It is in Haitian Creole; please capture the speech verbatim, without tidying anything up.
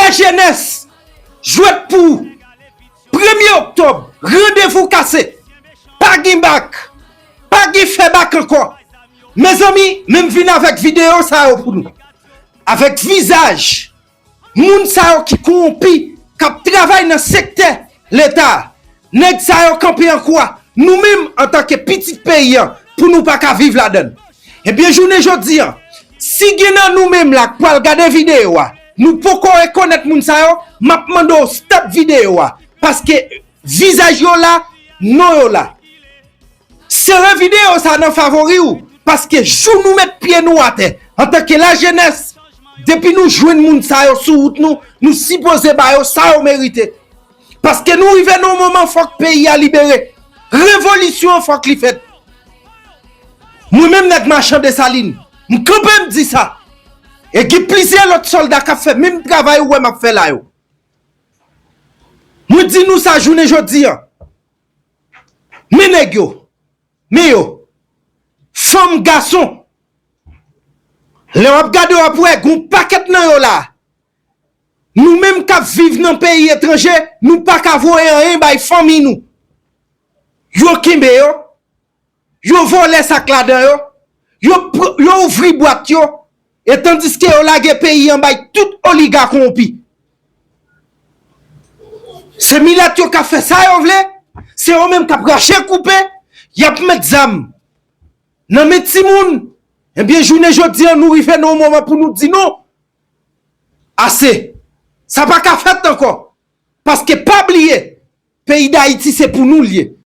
Lajenès, jwèt pou ou. Premye oktòb, randevou kase. Pa gen bak. Pa gen fè bak ankò. Mezanmi, men m vin avèk videyo sa yo pou nou. Avèk vizaj moun sa yo ki kowonpi, k ap travay nan sektè Leta a. Nèg sa yo kanpe an kwa, nou menm, antanke pitit peyi a, pou nou pa ka viv ladan l. Ebyen, jounen jodi a, si gen nan nou menm la k pral gade videyo a, nou poko rekonèt moun sa yo, m ap mande w stop videyo a. Paske vizaj yo la, non yo la. Sere videyo sa nan favori w, paske jou nou met pye nou atè, antanke lajenès, depi nou jwenn moun sa yo sou wout nou, nou sipoze ba yo sa yo merite. Paske nou rive nan yon moman, fòk peyi a libere. Revolisyon an fòk li fèt. Mwen menm nèg Machan Desalin, m kanpe m di sa. E gen plizyè lòt sòlda k ap fè menm travay ou wè m ap fè la yo. Mwen di nou sa jounen jodi a. Men nèg yo. Men yo. Fanm, gason. Lè w ap gade w ap wè gon pakèt nan yo la. Nou menm k ap viv nan peyi etranje, nou pa ka voye anyen bay fanmi nou. Yo kenbe yo. Yo vòlè sa k ladan yo. Yo pr- yo ouvri bwat yo. E tandiske yo lage peyi an bay tout oliga kowonpi. Se milat yo k ap fè sa yo vle. Se yo menm k ap rache koupe. Y ap met zam nan men timoun. Ebyen, jounen jodi a, nou rive nan yon moman pou nou di non. Ase. Sa pa ka fèt ankò. Paske pa bliye, peyi Dayiti se pou nou l ye.